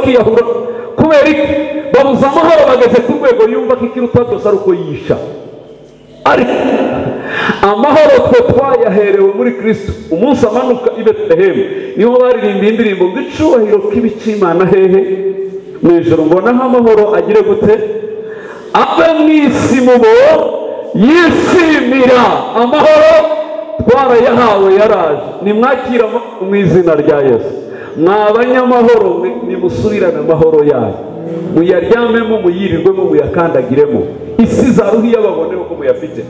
bakiyahura. Kubera iki? Babuze amahoro, bageze ku rwego yumva ko ikiruta byose ari uko yisha. Ariko amahoro twe twayaherewe muri Kristo. Umunsi amanuka i Betelehemu niho baririmba indirimbo ngo icubahiro k'ibicimana hehe mu ijuru, ngo naho amahoro agire gute abe mu isi mubo yishimira. Amahoro twarayahawe yaraje, nimwakira mu izina rya Yesu. Mwa banyamahoro nimusubirane amahoro yayo, muyaryamemo, muyirirwemo, muyakandagiremo. Isi zaruhiye baboneho ko muyafite.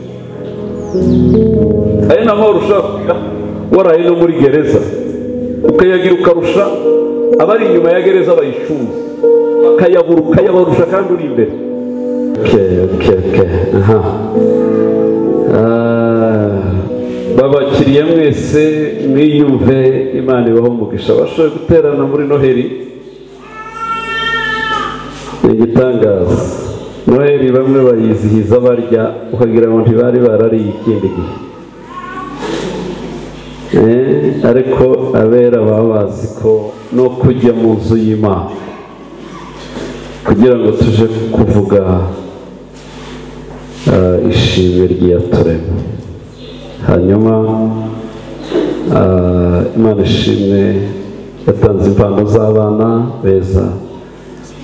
Aya ni amahoro ushobora kugira waraye no muri gereza, ukayagira ukarusha abari inyuma ya gereza bayicunze, bakayabura ukayabarusha kandi uri imbere. Aha. Babakiriye mwese mwiyumve, Imana ibaho umugisha. Bashoboye guterana muri Noheli ni igitangaza. Noheli bamwe bayizihiza barya ukagira ngo ntibari barariye ikindi gihe, ariko abera baba bazi ko no kujya mu nzu y'Imana kugira ngo tuje kuvuga ishimwe ry'iyaturema. Hanyuma Imana ishimwe yatanze impano z'abana beza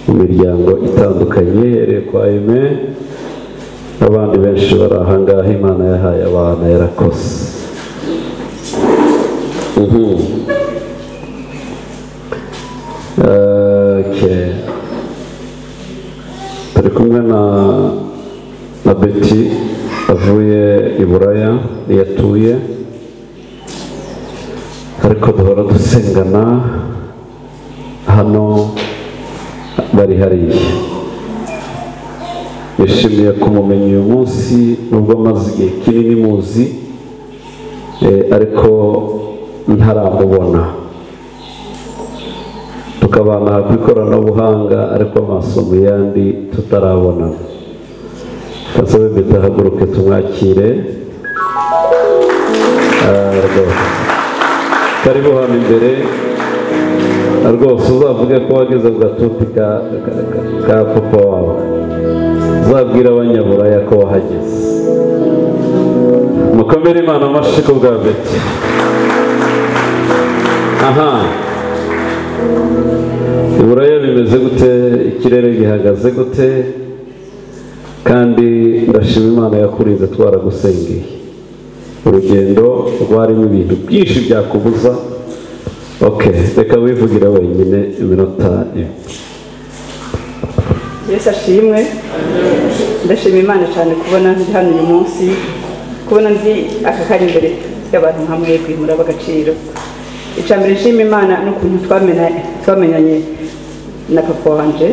mu miryango itandukanye, ihereye kwa Aime n'abandi benshi bari aha ngaha. Imana yahaye abana, yarakoze. Turi kumwe na Betty avuye i Buraya yatuye, ariko duhora dusengana hano bari hariya. Nishimiye kumumenya uyu munsi nubwo amaze igihe kinini muzi, ariko ntaramubona. Tukabana ku ikoranabuhanga ariko amaso mu yandi tutarabonana. Kasabe Betty ahaguruke tumwakire. Karibu hano imbere rwose, uzavuge ko wageze ku gatuti ka papa wawe, uzabwira abanyaburaya ko wahageze. Mukomere Imana amashyi ku bwa Betty. Aha iburaya bimeze gute? Ikirere gihagaze gute? Kandi ndashima Imana yakurinze, twaragusengeye. Urugendo rwarimo ibintu byinshi byakubuza. Reka wivugira wenyine iminota ibiri. Yesu ashimwe. Ndashima Imana cyane kubona ndi hano uyu munsi, kubona nzi aka kanya imbere y'abantu nka mwebwe muraba agaciro. Icya mbere nshima Imana n'ukuntu twamenyanye na papa wanje.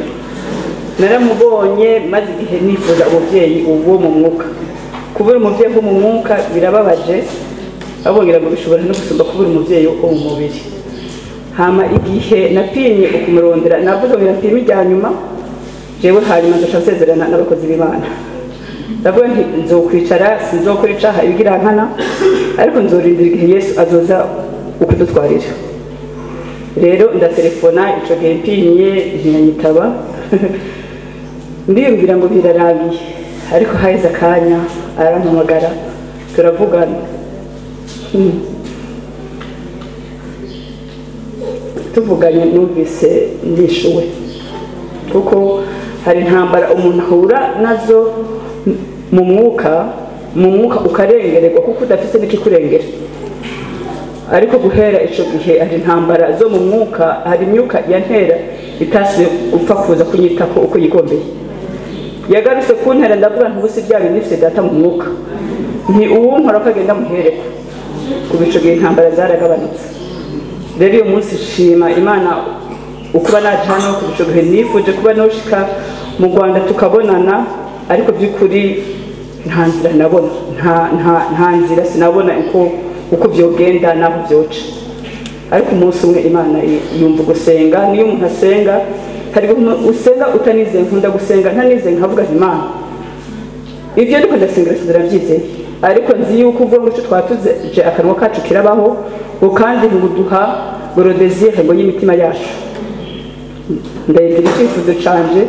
Naramubonye maze igihe nifuza umubyeyi uwo mu mwuka. Kubura umubyeyi wo mu mwuka birababaje, abongera ngo bishobora no gusumba kubura umubyeyi wo mu mubiri. Hama igihe napimye ukumurondera, navuze ngo napimye ijya nyuma, jewe hanyuma nzaca nsezerana n'abakozi b'Imana. Ndavuga nti nzokwicara, sinzokora icaha ibigira nkana, ariko nzorindira igihe Yesu azoza ukudutwarira. Rero ndatelefona ico gihe mpimye ntiyanyitaba. Ndiyumvira ngo birarangiye, ariko haheze akanya arampamagara turavugana. Tuvuganye numvise nishuwe, kuko hari intambara umuntu ahura nazo mu mwuka ukarengererwa kuko udafise n'ikikurengera. Ariko guhera ico gihe hari intambara zo mu mwuka, hari imyuka yantera itasi upfa kuza kunyitako uko yigombeye. Yagarutse kuntera ndavuga nti ubu bya bintu nifise data mu mwuka, nti uwunkora ko agenda muhereko. Kuva ico gihe intambara zaragabanutse. Rero uyu munsi nshima Imana ukuba naje hano. Kuva ico gihe nifuje kuba noshika mu Rwanda tukabonana, ariko by'ukuri nta nzira nabona, nta nzira sinabona uko byogenda naho byoca. Ariko umunsi umwe Imana yumva gusenga. Niyo umuntu asenga, hari usenga utanizeye, nkunda gusenga ntanizeye, nkavuga nti Imana ibyo ndiko ndasenga ndabyizeye, ariko nzi yuko uvuga ngo twatuze akanwa kacu kirabaho, ngo kandi ngo duha ngo désir ngo y'imitima yacu. Ndayibwira icyifuzo canje,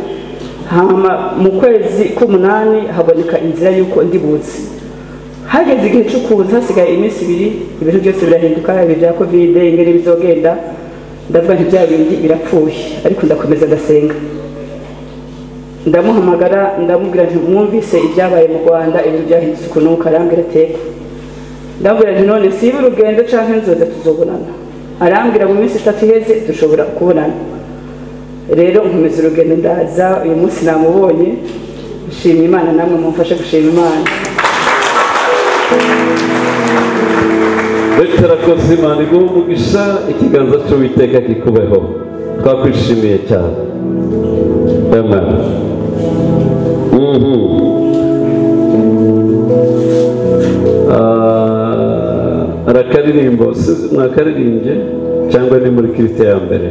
hama mu kwezi k'umunani haboneka inzira y'uko ndi buze. Hageze igihe cyo kuza hasigaye iminsi ibiri, ibintu byose birahinduka, ibi bya covid ingene bizogenda, ndavuga nti bya bindi birapfuye, ariko ndakomeza ndasenga. Ndamuhamagara ndamubwira nti mwumvise ibyabaye mu Rwanda, ibintu byahindutse ukuntu, arambwira ateka. Ndamubwira nti none siba urugendo canke nzoza tuzobonana. Arambwira mu minsi 3 iheze dushobora kubonana. Rero nkomeza urugendo ndaza, uyu munsi namubonye, nshimye Imana, namwe mumfashe gushima Imana. Beterakoze Imana iguhe umugisha, ikiganza cy'Uwiteka kikubeho. Twakwishimiye cyane. Amen. Arakaririmbo mwakaririmbye cyangwa ni muri Kristo ya mbere?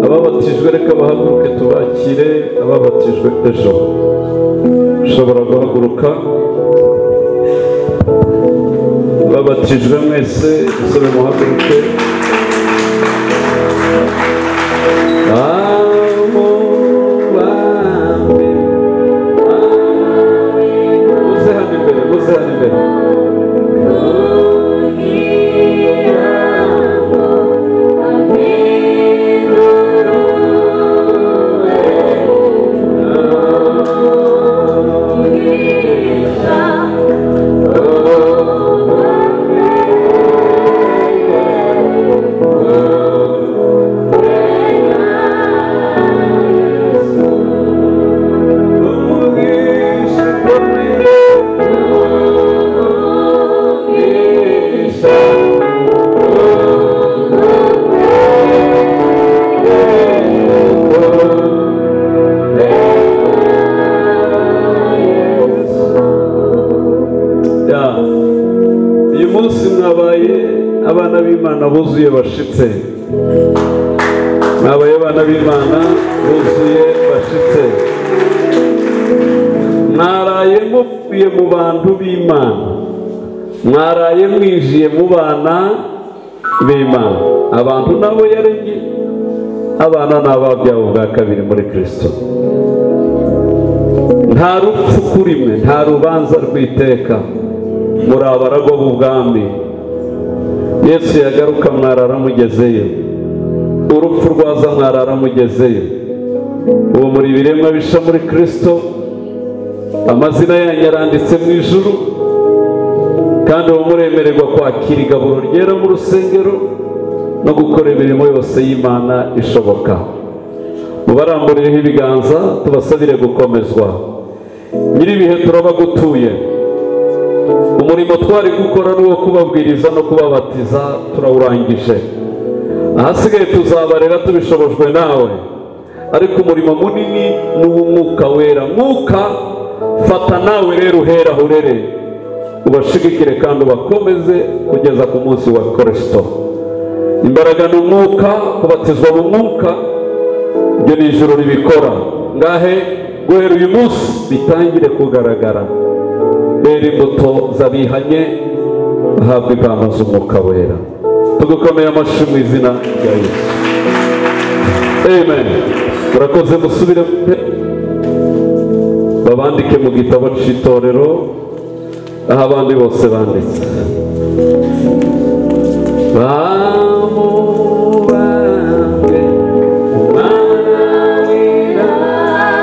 Ababatijwe reka bahaguruke tubakire. Ababatijwe ejo ushobora guhaguruka. Ababatijwe mwese musore muhaguruke. Muze hano imbere, muze hano imbere. Uyu munsi mwabaye abana b'Imana buzuye bashitse. Mwabaye abana b'Imana buzuye bashitse. Mwaraye muvuye mu bantu b'Imana, mwaraye mwinjiye mu bana b'Imana. Abantu nabo yaremye, abana ni ababyawe bwa kabiri muri Kristo. Nta rupfu kuri mwe, nta rubanza rw'iteka, muri abaragwa b'ubwami. Yesu yagaruka mwarara mugezeyo, urupfu rwaza mwarara mugezeyo. Ubu muri ibiremwa bisha muri Kristo, amazina yanyu aranditse mu ijuru, kandi ubu muremererwa kwakira igaburo ryera mu rusengero no gukora imirimo yose y'Imana ishoboka. Mubaramburireho ibiganza tubasabire gukomezwa. Nyir'ibihe turabagutuye. Umurimo twari gukora n'uwo kubabwiriza no kubabatiza turawurangije. Ahasigaye tuzabarera tubishobojwe nawe, ariko umurimo munini ni uw'Umwuka Wera. Mwuka fata nawe rero uhera urere, ubashigikire kandi ubakomeze kugeza ku munsi wa Kristo. Imbaraga ni umwuka, kubatizwa mu mwuka, ibyo ni ijuru ribikora. Ngahe guhera uyu munsi bitangire kugaragara. Bera imbuto z'abihanye bahabwa impano z'Umwuka Wera. Tugukomeye amashyi mu izina rya Yesu. Amen. Murakoze, musubire babandike mu gitabo cy'itorero aho abandi bose banditse. Bamubambe Umwana w'Imana.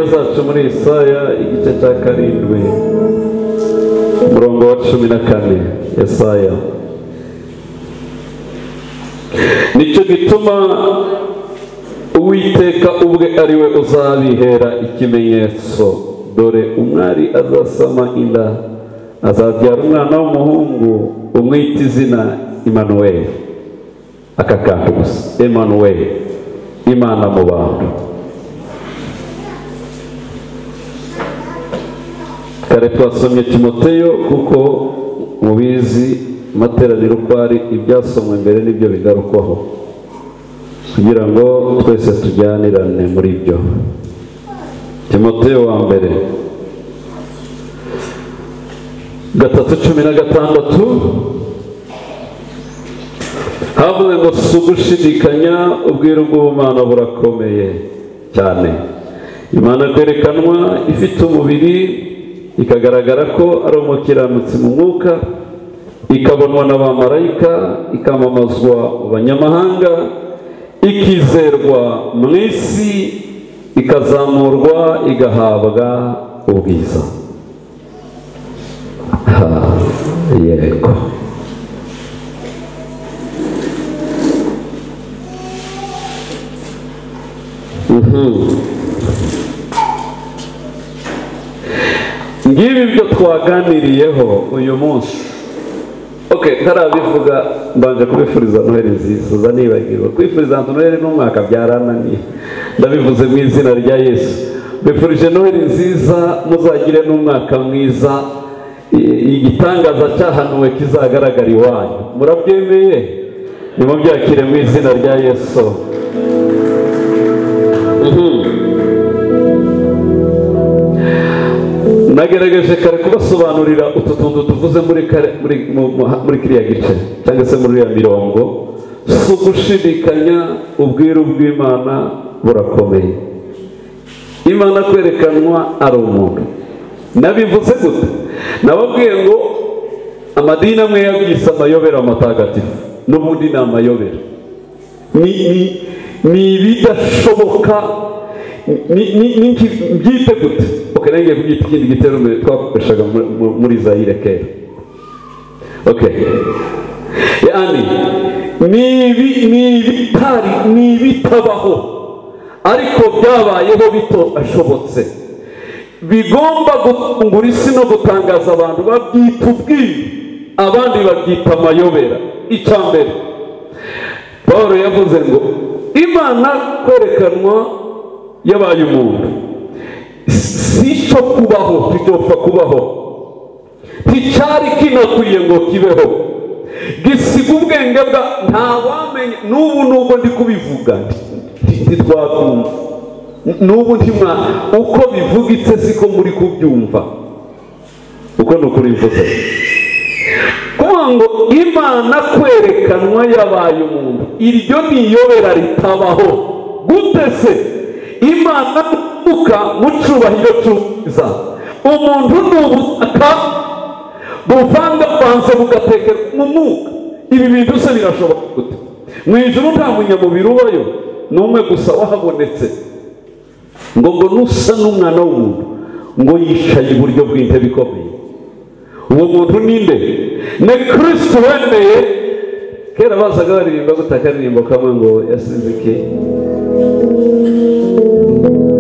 Zacu muri Yesaya igice cya 7 umurongo wa 14. Yesaya. Nicyo gituma Uwiteka ubwe ari we uzabihera ikimenyetso, dore umwari azasama inda, azabyara umwana w'umuhungu, umwita izina Emmanuel. Aka kantu gusa, Emmanuel, Imana mu bantu. Kare twasomye Timoteyo kuko mubizi materaniro uko ari, ibyasomwe mbere nibyo bigarukwaho kugira ngo twese tujyanirane muri byo. Timoteyo wa mbere 3:16 havuze ngo si ugushidikanya, ubwiru bw'Ubumana burakomeye cyane. Imana kwerekanwa ifite umubiri, ikagaragara ko ari umukiranutsi mu mwuka, ikabonwa n'abamarayika, ikamamazwa mu banyamahanga, ikizerwa mu isi, ikazamurwa, igahabwa ubwiza. Yego. Ngibi ibyo twaganiriyeho uyu munsi. Okay, ntarabivuga mbanje kubifuriza Noheli nziza, za nibagirwa kwifuriza Noheli n'umwaka byarananiye. Ndabivuze mu izina rya Yesu. Bifurije Noheli nziza, muzagire n'umwaka mwiza, igitangaza cyahanuwe kizagaragara iwanyu. Murabyemeye? Nimubyakire mu izina rya Yesu. Nagerageje kare kubasobanurira utu tuntu tuvuze muri kiriya gice cyangwa se muri ya mirongo. Si ugushidikanya, ubwiru bw'Imana burakomeye. Imana kwerekanwa ari umuntu. Nabivuze gute? Nababwiye ngo amadini amwe yabyise amayobera matagatifu, n'ubundi ni amayobera, ni ibidashoboka. Ni byite gute? Okay, nangiye kubyita ikindi gitero twakoreshaga muri Zaire kera. Okay, yani ni ibitari, ni ibitabaho, ariko byabayeho bitashobotse, bigomba gutungura isi no gutangaza abantu. Babyita ubwiru, abandi babyita amayobera. Icya mbere, Paul yavuze ngo Imana kwerekanwa yabaye umuntu si cyo kubaho, kitopfa kubaho, nticyari kinakwiye ngo kibeho, gisiga ubwenge bwa ntawamenya. N'ubu nubwo ndi kubivuga ntitwakumva, n'ubu ntimwa uko bivugitse siko muri kubyumva, uko ni ukuri mvuze. Kuvuga ngo Imana kwerekanwa yabaye umuntu, iryo ni iyobera ritabaho. Gute se Imana muka mu cyubahiro cy'ubwiza? Umuntu ni ubutaka buvangavanze bugatekerwa mu mwuka. Ibi bintu se birashoboka gute? Mu ijuru nta munyamubiri ubayo, ni umwe gusa wahabonetse, ngo nusa n'umwana w'umuntu, ngo yicaye iburyo bw'intebe ikomeye. Uwo muntu ninde? Ni Kristo wemeye. Kera bazaga baririmba gutaka aririmbo kamwe ngo yasize iki?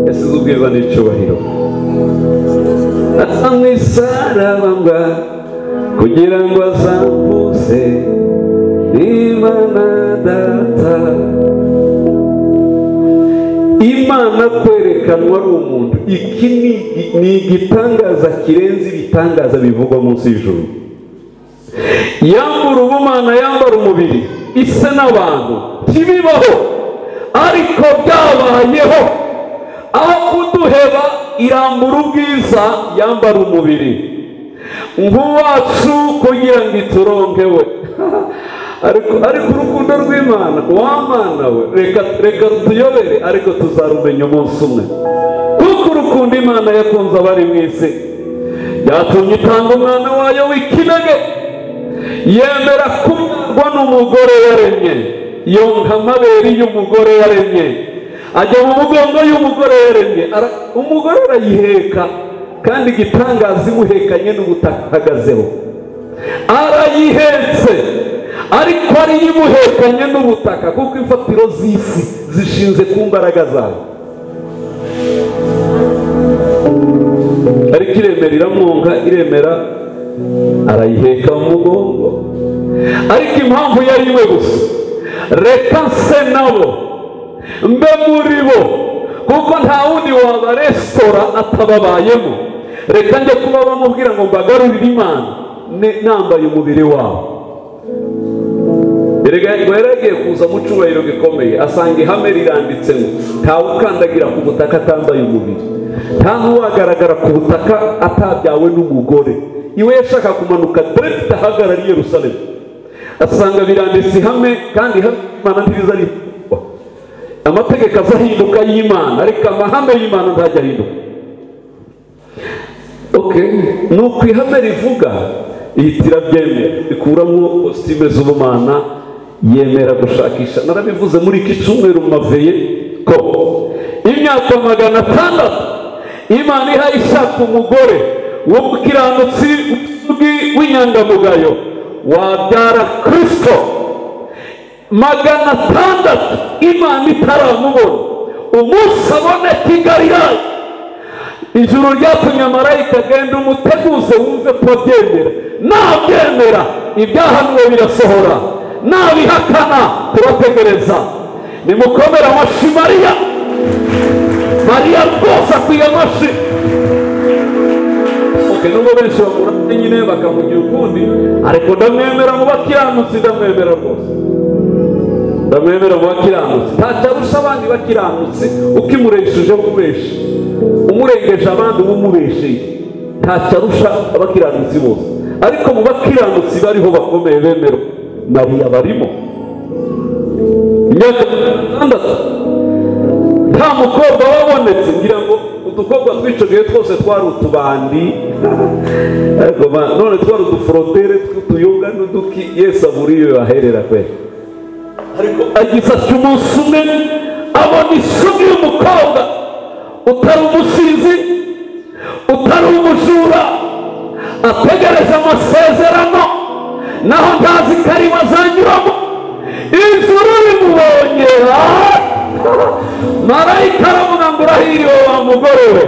Yasize ubwiza n'icyubahiro, asa nk'isaraba kugira ngo azampuze Imana Data. Imana kwerekanwa ari umuntu, iki ni igitangaza kirenze ibitangaza bivugwa munsi y'ijuru. Yambura ubumana, yambara umubiri, ise n'abantu, ntibibaho. Yabayeho aho kuduheba, irambura ubwiza, yambara umubiri nk'uwacu kugira ngo ituronkewe. Ariko urukundo rw'Imana, wamana we, reka rutuyobere, ariko tuzarumenya umunsi umwe. Kuko urukundo Imana yakunze abari mu isi yatumye itanga umwana wayo w'ikinege, yemera kubyarwa n'umugore yaremye, yonka amabere y'umugore yaremye, ajya mu mugongo y'umugore yaremye, umugore arayiheka, kandi igitangaza imuhekanye n'ubutaka ahagazeho. Arayihetse ariko ariyimuhekanye n'ubutaka, kuko imfatiro z'isi zishinze ku mbaraga zayo. Ariko iremera, iramwonka, iremera, arayiheka mu mugongo. Ariko impamvu yari imwe gusa, reka nse nabo, mbe muri bo, kuko nta wundi wabaresitora atababayemo. Reka njye kuba bamubwira ngo mbagarurire Imana nambaye umubiri wabo. Erega yari agiye kuza mu cyubahiro gikomeye, asanga ihame riranditse ngo ntawe ukandagira ku butaka atambaye umubiri, nta n'uwagaragara ku butaka atabyawe n'umugore. Iwe yashaka kumanuka direct ahagarara i Yerusalemu, asanga biranditse ihame, kandi ihame Imana ntiriza rihinduka. Amategeko azahinduka y'Imana, ariko amahame y'Imana ntajya ahinduka. Okay, nuko ihame rivuga ihita irabyemera, ikuramo kositime z'ubumana, yemera gushakisha. Narabivuze muri iki cyumweru maveye ko imyaka 600 Imana ihaye ishaka umugore w'umukiranutsi w'inyangamugayo wabyara Kristo. 600 Imana itaramubona. Umunsi aboneka i Galilaya, ijuru ryatumye marayika agenda umuteguze wumve ko abyemera. Nabyemera ibyahanuwe birasohora, nabihakana turategereza. Nimukomere amashyi Mariya. Mariya rwose akwiye amashyi. Nubwo benshi bakura nyine bakamugira ukundi, ariko ndamwemera mu bakiranutsi, ndamwemera rwose, ndamwemera mu bakiranutsi. Ntacyo arusha abandi bakiranutsi, ukimuresheje umubeshe, umurengeje abandi uba umubesheye. Ntacyo arusha abakiranutsi bose, ariko mu bakiranutsi bariho bakomeye bemerwa, Mariya barimo. Imyaka 6 nta mukobwa wabonetse, ngira ngo udukobwa tw'icyo gihe twose twari utubandi, ariko none twari uduforotere tw'utuyoga n'uduki. Yesu abura iyo yaherera kwe. Ariko agize ati umunsi umwe abona isugi y'umukobwa utari umusinzi, utari umujura, ategereje amasezerano, naho ntazi ko ari bazanyuramo. Ijuru rimubonye, marayika aravuga ngo urahiriwe wa mugore we,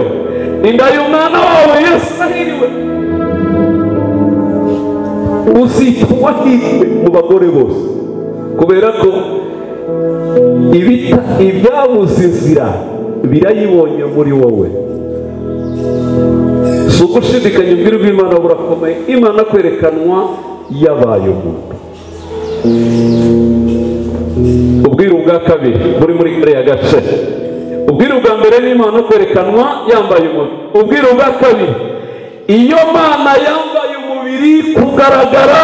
inda y'umwana wawe Yesu arahiriwe. Uzitwa uwahiriwe mu bagore bose, kubera ko ibyabuze inzira birayibonye muri wowe. Si ugushidikanya, ubwiru bw'Imana burakomeye. Imana kwerekanwa yabaye umuntu. Ubwiru bwa kabiri buri muri kariya gace. Ubwiru bwa mbere ni Imana kwerekanwa yambaye umubiri. Ubwiru bwa kabiri, iyo Mana yambaye umubiri kugaragara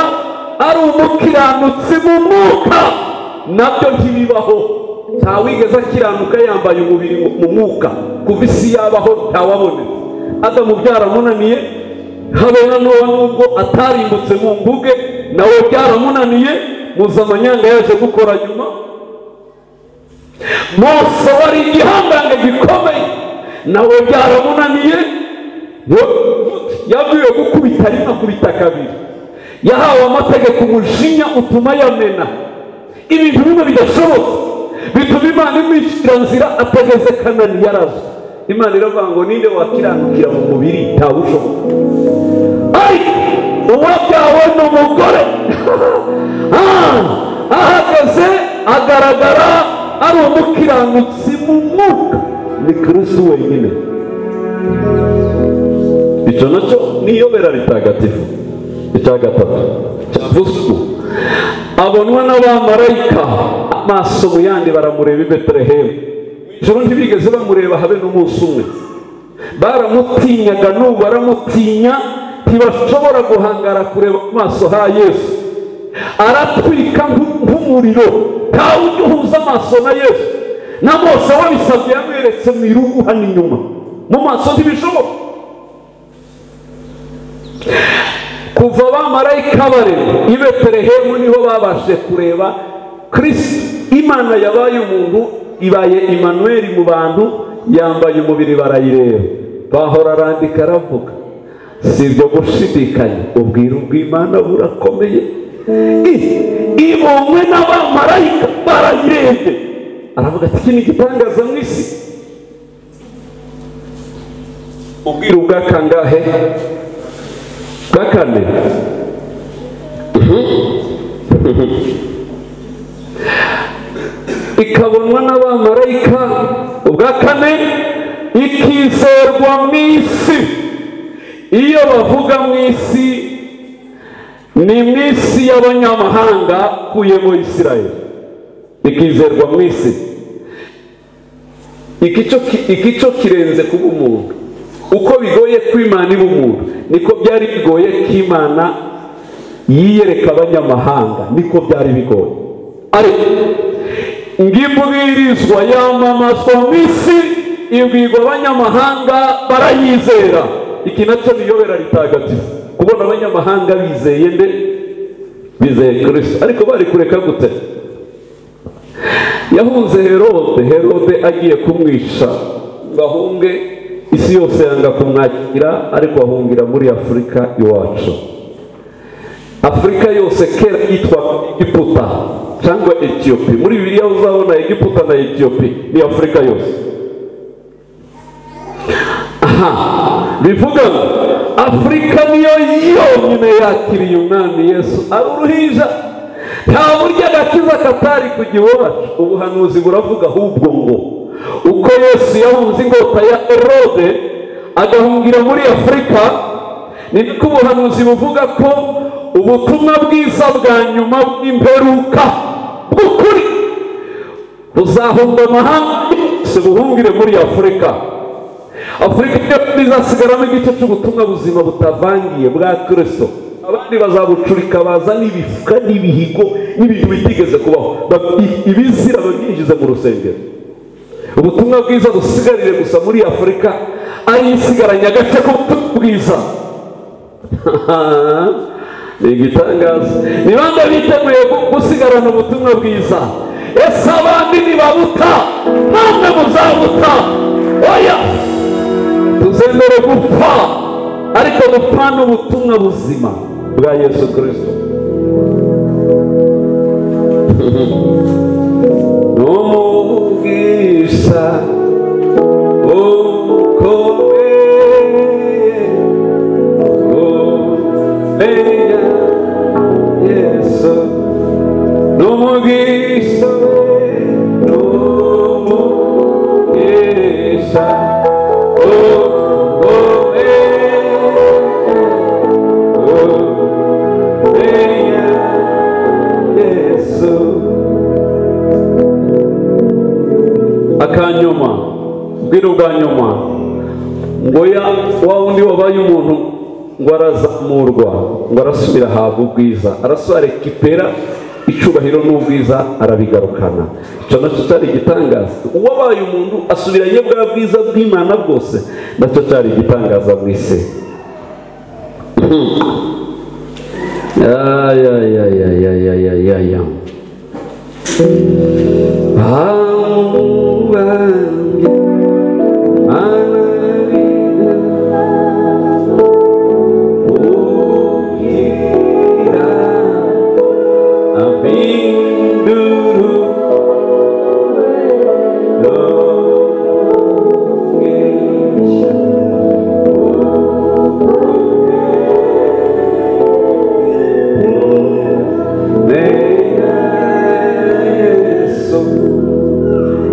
ari umukiranutsi mu mwuka, nabyo ntibibaho. Ntawigeze akiranuka yambaye umubiri mu mwuka kuva isi yabaho, ntawabonetse. Adamu byaramunaniye, habe na Nowa nubwo atarimbutse mu mbuge, nawe byaramunaniye. Muzi amanyanga yaje gukora nyuma. Mose wari igihangange gikomeye, nawe byaramunaniye. Yabwiwe gukubita rimwe akubita kabiri, yahawe amategeko, umujinya utuma yamena ibintu bimwe bidashoboka, bituma Imana imwishyira nzira atageze Kanani yarazwe. Imana iravuga ngo ninde wakiranukira mu mubiri, ntawushoboka. Ariko uwabyawe n'umugore ahagaze agaragara ari umukiranutsi mu mwuka, ni Kristo wenyine. Icyo nacyo ni iyobera ritagatifu. Icya gatatu cyavuzwe, abonwa n'abamarayika, amaso mu yandi baramureba i Betelehemu. Ijoro ntibigeze bamureba habe n'umunsi umwe. Baramutinyaga n'ubu baramutinya, ntibashobora guhangara kureba mu maso ha Yesu. Aratwika nk'umuriro, ntawe ujya uhuza amaso na Yesu. Na Mose wabisabye yamweretse mu irugu hano inyuma, mu maso ntibishoboka. Kuva abamarayika barema i Betelehemu niho babashe kureba Kristo. Imana yabaye umuntu, ibaye Immanuel mu bantu, yambaye umubiri barayireba. Bahora arandika aravuga, si ibyo gushidikanya, ubwiru bw'Imana burakomeye. Ibonywe n'abamarayika barayirebye, aravuga ati iki ni igitangaza mu isi. Ubwiru bwa kangahe? Bwa kane. Ikabonwa n'abamarayika. Ubwa kane, ikizerwa mu isi. Iyo bavuga mu isi ni mu isi y'abanyamahanga kuyemo Isirayeli. Ikizerwa mu isi. Ikico kirenze kuba umuntu. Uko bigoye kwimana iba umuntu, niko byari bigoye kwimana yiyereka abanyamahanga, niko byari bigoye. Ariko ngibwirizwa yamamazwa mu isi, ibwirwa abanyamahanga barayizera. Iki nacyo niyobera ritagatifu, kubona abanyamahanga bizeye nde? Bizeye Kristo. Ariko bari kureka gute? Yahunze Herode, Herode agiye kumwica ngahunge, isi yose yanga kumwakira, ariko ahungira muri Afurika iwacu. Afurika yose kera yitwa Egiputa cyangwa Ethiopia. Muri Bibiliya uzabona Egiputa na Ethiopia ni Afurika yose. Aha, bivuga Afurika niyo yonyine yakiriye umwami Yesu ari uruhinja. Nta buryo agakiza katari kujya iwacu. Ubuhanuzi buravuga ahubwo ngo uko Yesu yahunze ingota ya Herode agahungira muri Afurika, niko ubuhanuzi buvuga ko ubutumwa bwiza bwa nyuma bw'imperuka bw'ukuri buzahunga amahanga yose buhungire muri Afurika. Afurika izasigaramo igice cy'ubutumwa buzima butavangiye bwa Kristo. Abandi bazabucurika baza n'ibifuka n'ibihigo n'ibintu bitigeze kubaho, ibizira babyinjiza mu rusengero. Ubutumwa bwiza busigarire gusa muri Afurika, ari isigaranye agace k'ubutumwa bwiza. Ni igitangaza. Ni bande biteguye gusigarana ubutumwa bwiza? Ese abandi nibabuta, namwe muzabuta? Oya, tuzemere gupfa, ariko dupfane ubutumwa buzima bwa Yesu Kristo. N'umugisha ukomeye kumenya Yesu, n'umugisha, n'umugisha ukomeye kumenya Yesu. Akanyuma, ubwiru bwa nyuma, ngo ya wa wundi wabaye umuntu ngo arazamurwa, ngo arasubira ahabwa ubwiza, arasubira rekipera icubahiro n'ubwiza arabigarukana. Icyo nacyo cyari igitangaza. Uwabaye umuntu asubiranye bwa bwiza bw'Imana bwose, nacyo cyari igitangaza mu isi. Ya ya ya ya ya ya ya ya ya.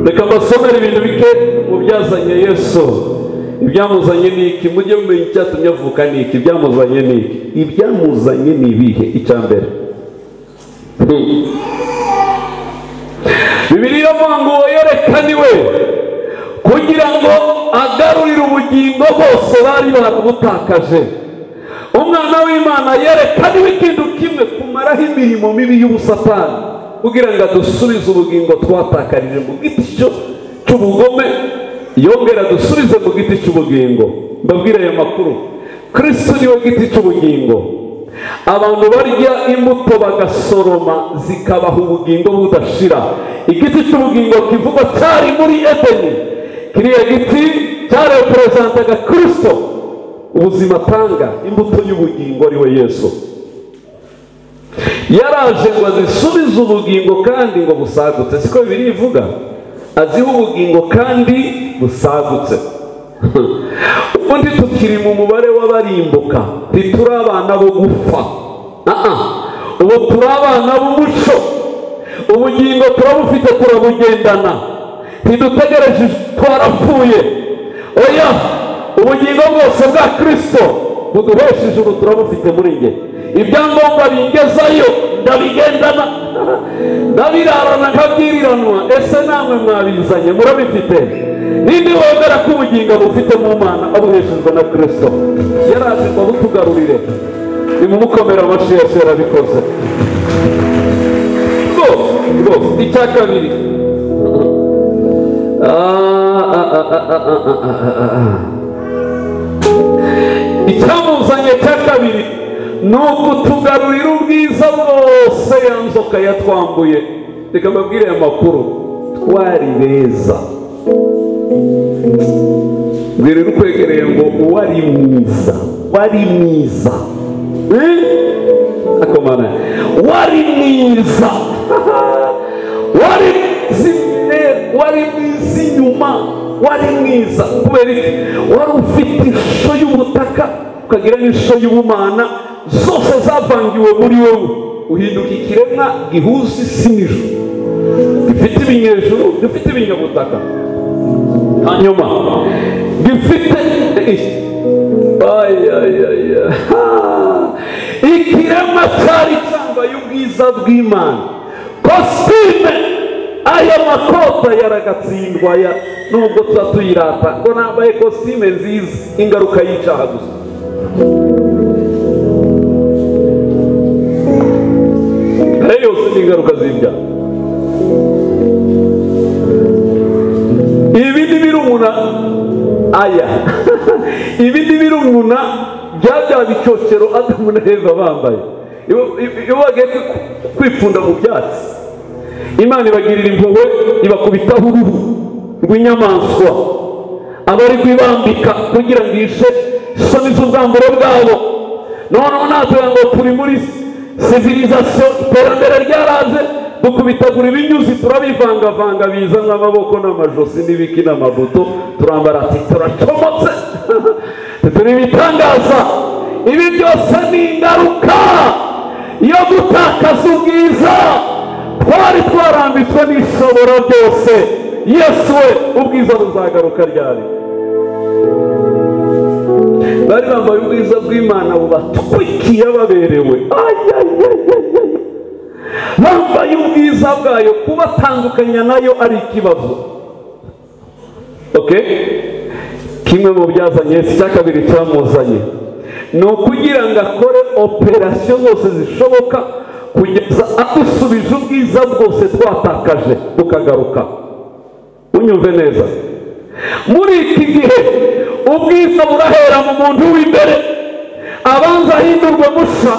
Reka mbasomere ibintu bike mu byazanye Yesu. Ibyamuzanye ni iki? Mujye mumenya icyatumye avuka ni iki? Ibyamuzanye ni iki? Ibyamuzanye ni ibihe? Icya mbere, Bibiliya ivuga ngo yerekaniwe Kugira ngo agarurire ubugingo bose bari barabutakaje. Umwana w'Imana yerekaniwe ikintu kimwe, kumaraho imirimo mibi y'ubusatani, kugira ngo adusubize ubugingo twatakarije mu giti cy'ubugome, yongera adusubize mu giti cy'ubugingo. Mbabwire aya makuru, Kristo niwe giti cy'ubugingo. Abantu barya imbuto bagasoroma zikabaha ubugingo budashira. Igiti cy'ubugingo kivugwa cyari muri Edeni. Kiriya giti cyarepresentaga Kristo, ubuzima atanga, imbuto y'ubugingo ari we Yesu. Yaraje ngo azisubize ubugingo kandi ngo busagutse. Siko Bibiliya ivuga, aziha ubugingo kandi busagutse. Ubundi tukiri mu mubare w'abarimbuka, ntituri abana bo gupfa. Ubu turi abana b'umuco. Ubugingo turabufite, turabugendana, ntidutegereje twarapfuye. Oya, ubugingo bwose bwa Kristo buduhesha ijuru turabufite muri nge. Ibyangombwa bingezayo ndabigendana, ndabirarana nkabyiriranwa. Ese namwe mwabizanye, murabifite? Ninde wemera ko ubugingo bufite mu Mana abuheshejwe na Kristo? Yaraje ngo abutugarurire. Nimumukomere amashyi, Yesu yarabikoze rwose. Icya kabiri, icyamuzanye cya kabiri ni ukutugarurira ubwiza bwose ya nzoka yatwambuye. Reka mbabwire aya makuru, twari beza. Mbwira ukwegereye ngo wari mwiza, wari mwiza. Akomana, wari mwiza, wari wari mwiza inyuma, wari mwiza. Kubera iki? Wari ufite ishusho y'ubutaka, ukagira n'ishusho y'ubumana, zose zavangiwe muri wowe, uhinduka ikiremwa gihuza isi n'ijuru, gifite ibinyejuru, gifite ibinyabutaka, hanyuma gifite ikiremwa cyari cyambaye ubwiza bw'Imana. Kositime, aya makota yaragatsindwa, ya nubwo tuba tuyirata ngo nambaye kositime nziza, ingaruka y'icyaha gusa. Ayo yose ni ingaruka z'ibyaha. Ibi ni birumuna aya ibi ni birumuna bya bicocero Adamu na Eva bambaye iyo bagiye kwipfunda mu byatsi. Imana ibagirira impuhwe, ibakubitaho uruhu rw'inyamaswa, abari kwibambika kugira ngo ishe isoni z'ubwambure bwabo. Noneho natwe ngo turi muri civilisation, iterambere ryaraje, dukubitagura ibinyuzi turabivangavanga, bizana amaboko n'amajosi n'ibiki n'amabuto, turambara ati turacomotse, turi ibitangaza. Ibi byose ni ingaruka yo gutakaza ubwiza twari twarambitswe n'ishobora byose. Yesu we, ubwiza buzagaruka ryari? Bari bambaye ubwiza bw'Imana bubatwikiye, baberewe. Bambaye ubwiza bwayo, kubatandukanya nayo ari ikibazo. Okay? Kimwe mu byazanye Yesu, icya kabiri cyamuzanye ni ukugira ngo akore operasiyo zose zishoboka kugeza adusubije ubwiza bwose twatakaje bukagaruka. Unyumve neza, muri iki gihe ubwiza burahera mu muntu w'imbere, abanza ahindurwe musha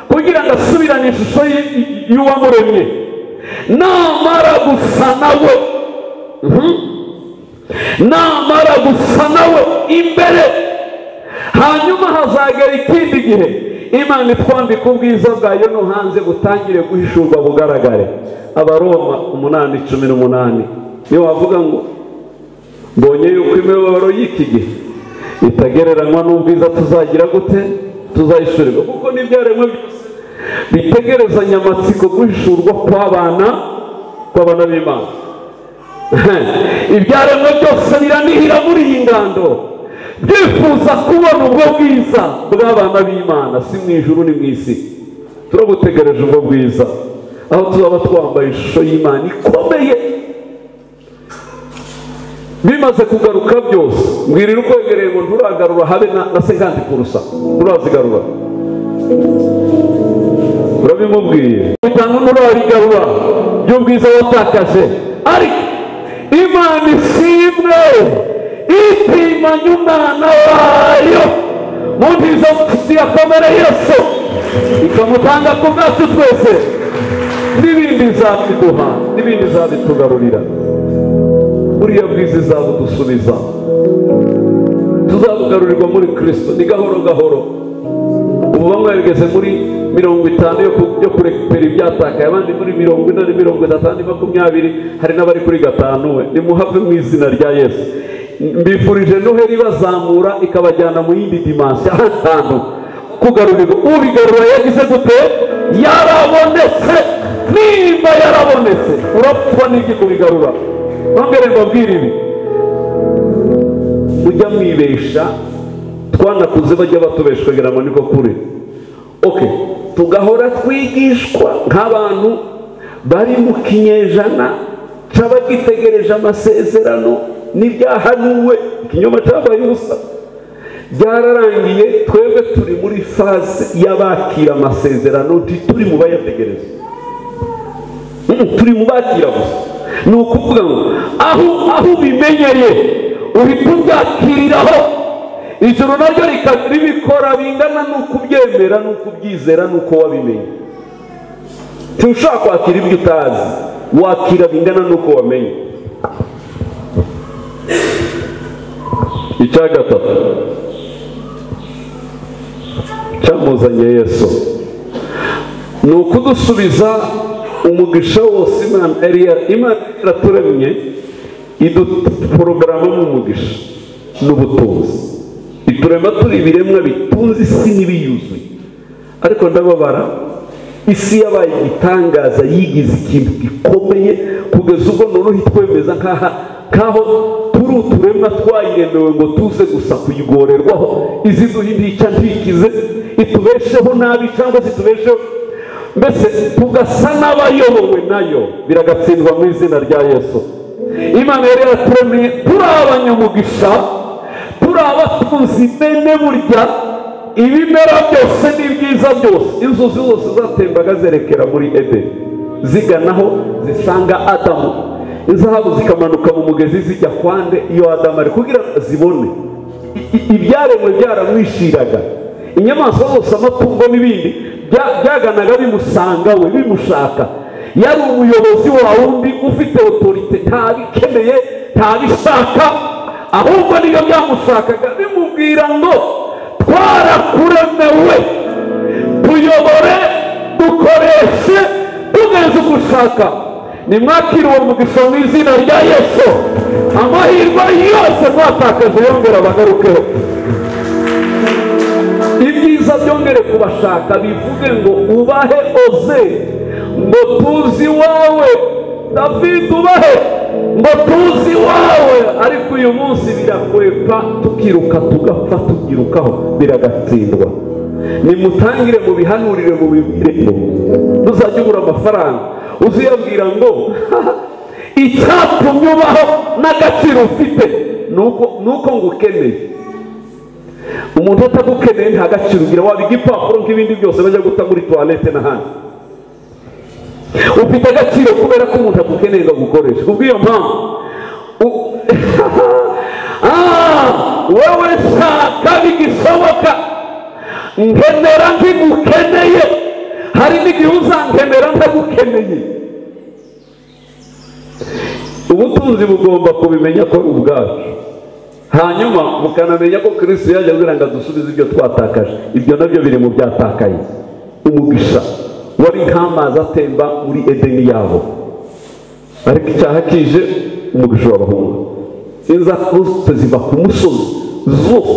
kugira ngo asubirane ishusho y'uwamuremye. Namara gusa nawe, namara gusa nawe imbere, hanyuma hazagera ikindi gihe Imana itwambika ubwiza bwayo no hanze butangire guhishurwa bugaragare. Abaroma 8:18 niyo wavuga ngo mbonye yuko imibabaro y'iki gihe itagereranywa n'ubwiza tuzagira gute, tuzahishurirwa, kuko n'ibyaremwe byose bitegerezanya amatsiko guhishurwa kw'abana b'Imana. Ibyaremwe byose biranihira muri iyi ngando, byifuza kubona ubwo bwiza bw'abana b'Imana, si mu ijuru ni mu isi. Turabutegereje ubwo bwiza, aho tuzaba twambaye ishusho y'Imana ikomeye. Bimaze kugaruka byose, mbwirira ukwegereye ngo nturagarura habe na 50%, nturazigarura. Urabimubwiye bitanu nturabigarura by'ubwiza watakaje. Ariko Imana ishimwe itimanye umwana wayo mu ntizo yakomere Yesu ikamutanga ku bwacu twese, n'ibindi izabiduha, n'ibindi izabitugarurira. Buriya bwiza izabudusubiza, tuzabugarurirwa muri Kristo. Ni gahoro gahoro. Ubu bamwe bageze muri 50 yo kurekupera ibyatakaye, abandi muri 40, 30, 20, hari n'abari kuri 5. We nimuhave mu izina rya Yesu. Mbifurije Noheli bazamura ikabajyana mu yindi dimansiyo ahantu kugarurirwa. Ubigarura yagize gute? Yarabonetse. Nimba yarabonetse, urapfa n'iki kubigarura? Nongere mbabwire ibi, ujya mwibesha, twanakuze bajya batubesha kugira ngo niko kuri. Okay, tugahora twigishwa nk'abantu bari mu kinyejana cy'abagitegereje amasezerano n'ibyahanuwe, ikinyoma cyabaye ubusa. Byararangiye, twebwe turi muri fase y'abakira amasezerano, turi mu bayategereza, turi mu bakira gusa. Ni ukuvuga ngo aho ubimenyeye uhita ubyakiriraho. Ijuru naryo ribikora bingana n'uko ubyemera, n'uko ubyizera, n'uko wabimenye. Ntushobora kwakira ibyo utazi, wakira bingana n'uko wamenye. Icya gatatu cyamuzanye Yesu ni ukudusubiza umugisha wose Imana Imana iraturemye, iduporogaramu umugisha n'ubutunzi, iturema turi ibiremwa bitunze isi n'ibiyuzuye. Ariko ndababara, isi yabaye igitangaza, yigize ikintu gikomeye kugeza ubwo noneho itwemeza nkaho turi uturemwa twayiremewe ngo tuze gusa kuyigorerwaho, iziduha indica ntikize, itubesheho nabi cyangwa zitubesheho, mbese tugasa n'abayobowe nayo. Biragatsindwa mu izina rya Yesu. Imana yari yaraturemeye turi abanyamugisha, turi abatunzi bene burya ibimera byose n'ibyiza byose. Inzuzi zose zatembaga zerekera muri Edeni, ziganaho zisanga Adamu. Inzahabu zikamanuka mu mugezi zijya kwande iyo Adamu ari kugira zibone. Ibyaremwe byaramwishiraga, inyamaswa zose, amatungo n'ibindi byaganaga bimusanga we, bimushaka. Yari umuyobozi wa wundi ufite otorite, ntabikeneye, ntabishaka, ahubwo niyo byamushakaga bimubwira ngo twarakuremewe, tuyobore, dukoreshe, tugenze uko ushaka. Nimwakire uwo mugisha mu izina rya Yesu. Amahirwe yose mwatakaje yongera bagarukeho. Ibyiza byongere kubashaka, bivuge ngo ubahe Oze, ngo tuzi wawe David, ubahe ngo tuzi wawe. Ariko uyu munsi birakwepa, tukiruka tugapfa, tukirukaho, biragatsindwa. Nimutangire mubihanurire, mubibwire ngo ntuzajya ubura amafaranga, uziyabwira ngo icyatumye ubaho n'agaciro ufite nuko ngukeneye. Umuntu atagukeneye nta gaciro ugira, waba igipapuro nk'ibindi byose bajya guta muri toilette n'ahandi. Ufite agaciro kubera ko umuntu agukeneye ngo agukoreshe. Kubw'iyo mpamvu wewe shaka bigishoboka, nkenera nkigukeneye. Hari n'igihe uzankenera ntagukeneye. Ubutunzi bugomba kubimenya ko ubwacu, hanyuma mukanamenya ko Kristo yaje kugira ngo adusubize ibyo twatakaje. Ibyo nabyo biri mu byatakaye. Umugisha wari nk'amazi atemba muri Edeni yabo, ariko icyaha kije umugisha w'abahungu. Inzahabu ziva ku musozi zose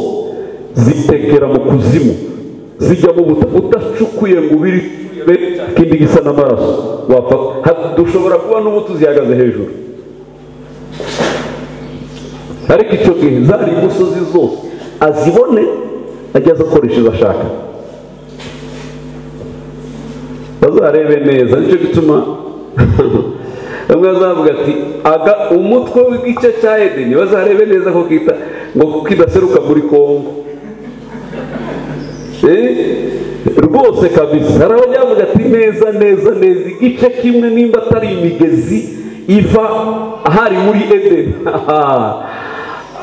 zitekera mu kuzimu, zijya mu butaka udacukuye ngo ubiri kindi gisa n'amaraso wapfa. Dushobora kuba n'ubu tuzihagaze hejuru, ariko icyo gihe zari imusozi zose azibone ajya akoresha izo ashaka. Bazarebe neza. Nicyo gituma Bamwe bazavuga ati aga umutwe w'igice cya Edeni bazarebe neza ko kita ngo kidaseruka muri Kongo. Rwose kabisa hari abavuga ati neza neza neza igice kimwe nimba atari imigezi iva ahari muri Edeni.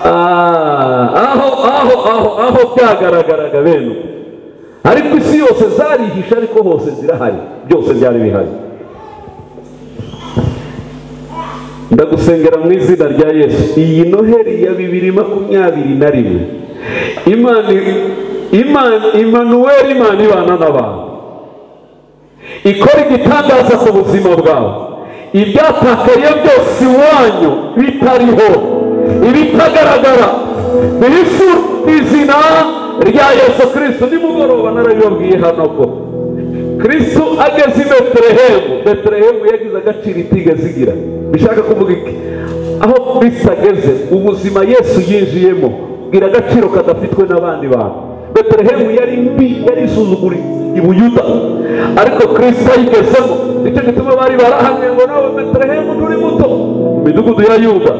Aho aho aho aho byagaragaraga bene, ariko isi yose zarihisha, ariko hose zirahari, byose byari bihari. Ndagusengera mu izina rya Yesu, iyi Noheli ya 2021 Imana Emmanuel, Imana ibana n'abantu, ikora igitangaza ku buzima bwawe. Ibyatakaye byose iwanyu bitariho, ibitagaragara bihishura izina rya Yesu Kristo. Nimugoroba narabibabwiye hano ko Kristo ageze i Betelehemu, Betelehemu yagize agaciro itigeze igira. Bishaka kuvuga iki? Aho Kristo ageze, ubuzima Yesu yinjiyemo bwira agaciro kadafitwe n'abandi bantu. Betelehemu yari mbi, yari isuzuguritse i Buyuda, ariko Kristo ayigezemo. Nicyo gituma bari barahamye ngo nawe Betelehemu nturi muto mu midugudu ya Yuda.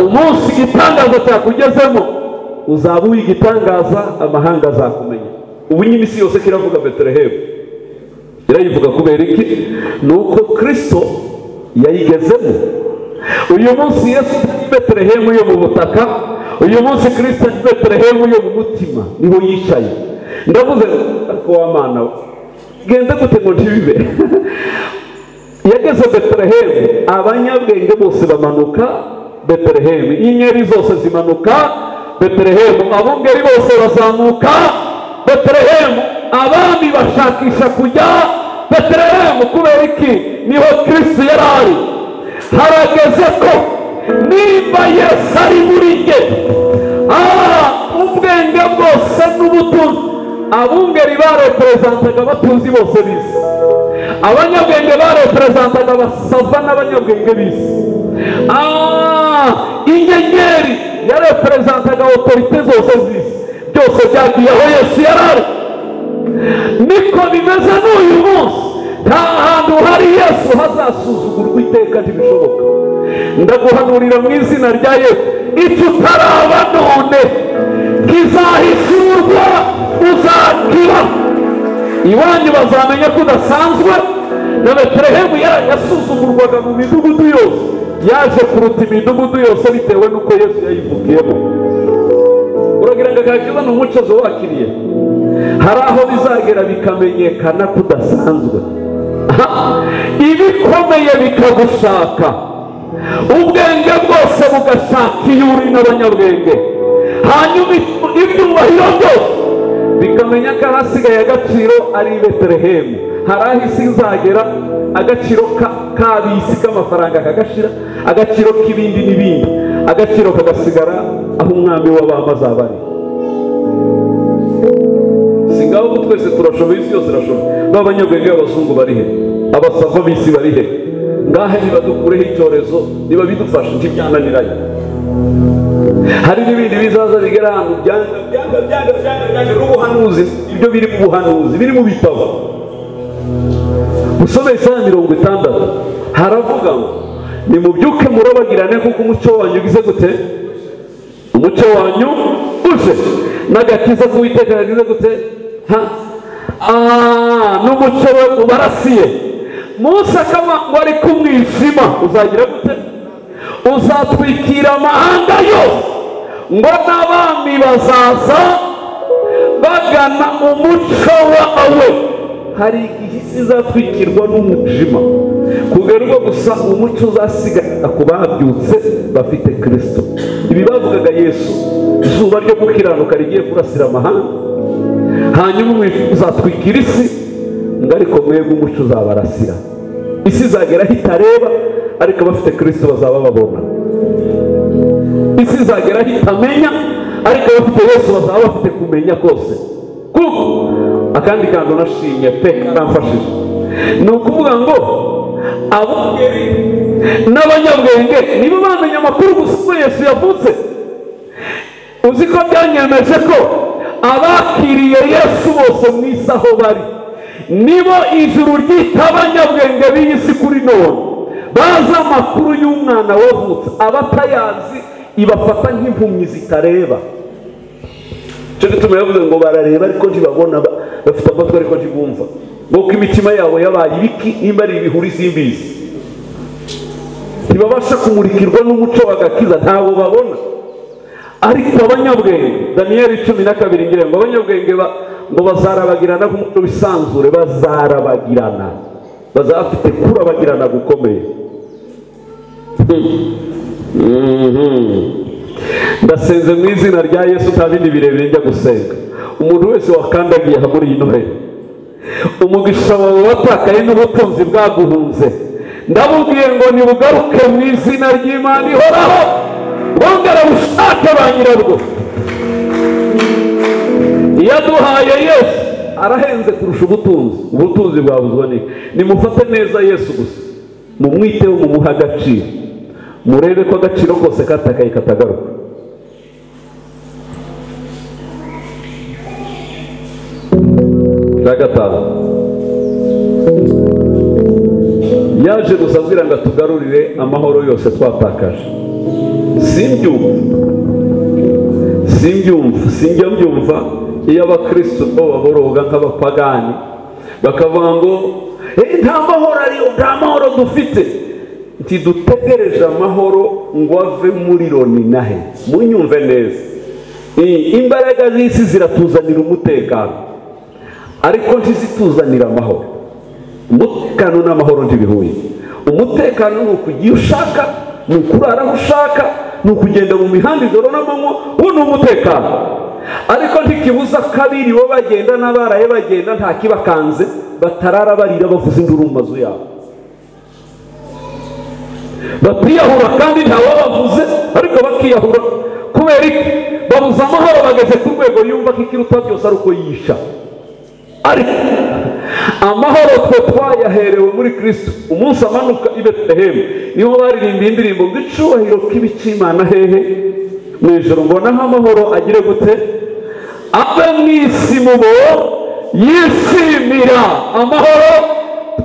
Umunsi igitangaza cyakugezemo uzaba uw'igitangaza, amahanga azakumenya. Ubu nyine isi yose kiravuga Betelehemu. Irayivuga kubera iki? Ni uko Kristo yayigezemo. Uyu munsi Yesu ari Betelehemu yo mu butaka, uyu munsi Kristo ari Betelehemu yo mu mutima, niho yicaye. Ndavuze ariko wa Mana we, genda gute ngo ntibibe? Yageze Betelehemu, abanyabwenge bose bamanuka Betelehemu, inyenyeri zose zimanuka Betelehemu, abungeri bose bazamuka Betelehemu, abami bashakisha kujya Betelehemu. Kubera iki? Niho Kristo yari ari. Harageze ko niba Yesu ari muri jye, ubwenge bwose n'ubutunzi. Abungeri bareperezantaga abatunzi bose b'isi, abanyabwenge bareperezantaga abasava n'abanyabwenge b'isi, inyenyeri yareperezantaga otorite zose z'isi. Byose byagiye aho Yesu yari ari. Niko bimeze n'uyu munsi, nta hantu hari Yesu hazasuzugurwa iteka, ntibishoboka. Ndaguhanurira mu izina rya Yesu, icyo utaraba none kizahishurwa, uzakira. Iwanyu bazamenya ko udasanzwe. Na Betelehemu yasuzugurwaga mu midugudu yose, yaje kuruta imidugudu yose bitewe n'uko Yesu yayivukiyemo. Uragira ngo agakiza ni umucozo wakiriye. Hari aho bizagera bikamenyekana ko udasanzwe, ibikomeye bikagushaka, ubwenge bwose bugashaka iyo uri n'abanyabwenge, hanyuma ibyubahiro byose bikamenya ko ahasigaye agaciro ari i Betelehemu. Hari aho isi izagera agaciro k'ab'isi k'amafaranga kagashira, agaciro k'ibindi n'ibindi, agaciro kagasigara aho umwami w'abami azaba ari. Si ngaho ko twese turashoboye, isi yose irashoboye. N'abanyabwenge b'abazungu bari he? Abasava b'isi bari he? Ngahe nibadukureho icyorezo, niba bidufasha ntibyananiranye. Hari n'ibindi bizaza bigera ahantu byanga byanga byanga byanga byanga n'ubuhanuzi, ibyo biri mu buhanuzi biri mu bitabo. Usome Yesaya 60 haravuga ngo nimubyuke murabagirane kuko umucyo wanyu ugize gute? Umucyo wanyu uje, n'agakiza k'Uwiteka kagize gute? N'umucyo we ubarasiye. Musa akaba ngo ari ku mwijima, uzagira gute? Uzatwikira amahanga yose, ngo n'abami bazaza bagana umucyo wawe. Hari igihe isi izatwikirwa n'umwijima, kugera ubwo gusa umucyo uzasigara ku babyutse bafite Kristo. Ibi bavugaga Yesu, izuba ryo gukiranuka rigiye kurasira amahanga, hanyuma umwijima uzatwikira isi, ngo ariko mwebwe umucyo uzabarasira. Isi izagera aho itareba, ariko abafite Kristo bazaba babona. Isi izagera aho itamenya, ariko abafite Yesu bazaba bafite kumenya kose. Kuko akandi kantu nashimye pe karamfashije, ni ukuvuga ngo abungeri n'abanyabwenge nibo bamenya amakuru gusa ko Yesu yavutse. Uzi ko byanyemeje ko abakiriye Yesu bose mu isi aho bari nibo ijuru ryita abanyabwenge b'iyi si kuri none. Bazi amakuru y'umwana wavutse, abatayazi ibafata nk'impumyi zitareba. Cyo gituma yavuze ngo barareba ariko ntibabona, bafite amatwi ariko ntibumva, ngo imitima yabo yabaye ibiki, nimba ari ibihuri simbizi. Ntibabasha kumurikirwa n'umuco w'agakiza, ntabwo babona. Ariko abanyabwenge, Daniyeli 12 ngira ngo abanyabwenge ngo bazarabagirana nk'umuco w'isanzure, bazarabagirana, bazafite kurabagirana gukomeye. Ndasenze mu izina rya Yesu, nta bindi birebire njya gusenga. Umuntu wese wakandagiye aha muri iyi noheli, umugisha wawe watakaye n'ubutunzi bwaguhunze, ndamubwiye ngo nibugaruke mu izina ry'Imana ihoraho, bongera bushake ba nyirabwo. Yaduhaye Yesu, arahenze kurusha ubutunzi. Ubutunzi bwabuzwa n'iki? Nimufate neza Yesu gusa, mumwiteho, mumuhe agaciro, murebe ko agaciro kose katakaye katagaruka. Gatanu, yaje gusa abwira ngo atugarurire amahoro yose twatakaje. Simbyumva, sinjya mbyumva iyo abakristo bo baboroga nk'abapagani bakavuga ngo nta mahoro ariyo, nta mahoro dufite. Ntidutegereje amahoro ngo ave muri Loni nahe. Munyumve neza, imbaraga z'isi ziratuzanira umutekano, ariko ntizituzanira amahoro. Umutekano n'amahoro ntibihuye. Umutekano ni ukugira ushaka, ni ukurara aho ushaka, ni ukugenda mu mihanda ijoro n'amanywa, uwo ni umutekano. Ariko ntikibuza kabiri bo bagenda n'abaraye bagenda nta kibakanze, batarara barira bavuza induru mu mazu yabo, batiyahura kandi ntawabavuze, ariko bakiyahura. Kubera iki? Babuza amahoro, bageze ku rwego yumva ko ikiruta byose ari uko yisha. Ariko amahoro twe twayaherewe muri Kristo. Umunsi amanuka i Betelehemu niho baririmbiye indirimbo ngo icubahiro k'ibicimana hehe mu ijoro, ngo naho amahoro agire gute, abe mu isi mubo yishimira. Amahoro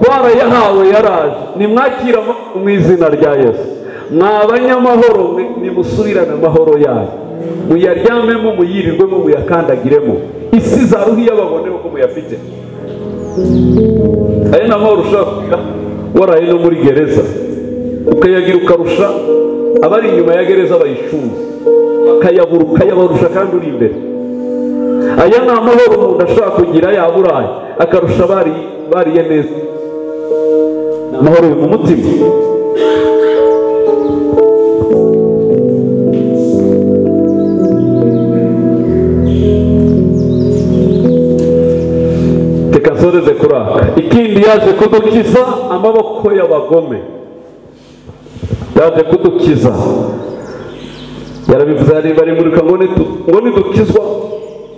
twarayahawe, yaraje. Nimwakira mu izina rya Yesu. Mwa banyamahoro mwe, nimusubirane amahoro yayo, muyaryamemo, muyirirwemo, muyakandagiremo. Isi zaruhiye baboneho ko muyafite. Aya ni amahoro ushobora kugira waraye no muri gereza, ukayagira ukarusha abari inyuma ya gereza bayicunze, bakayabura ukayabarusha kandi uri imbere. Aya ni amahoro umuntu ashobora kugira yaburaye akarusha bariye neza. Ni amahoro yo mu mutima. Reka nsoreze kuri aka. Ikindi, yaje kudukiza amaboko y'abagome. Yaje kudukiza, yarabivuze ari bari muri ngo nidukizwa,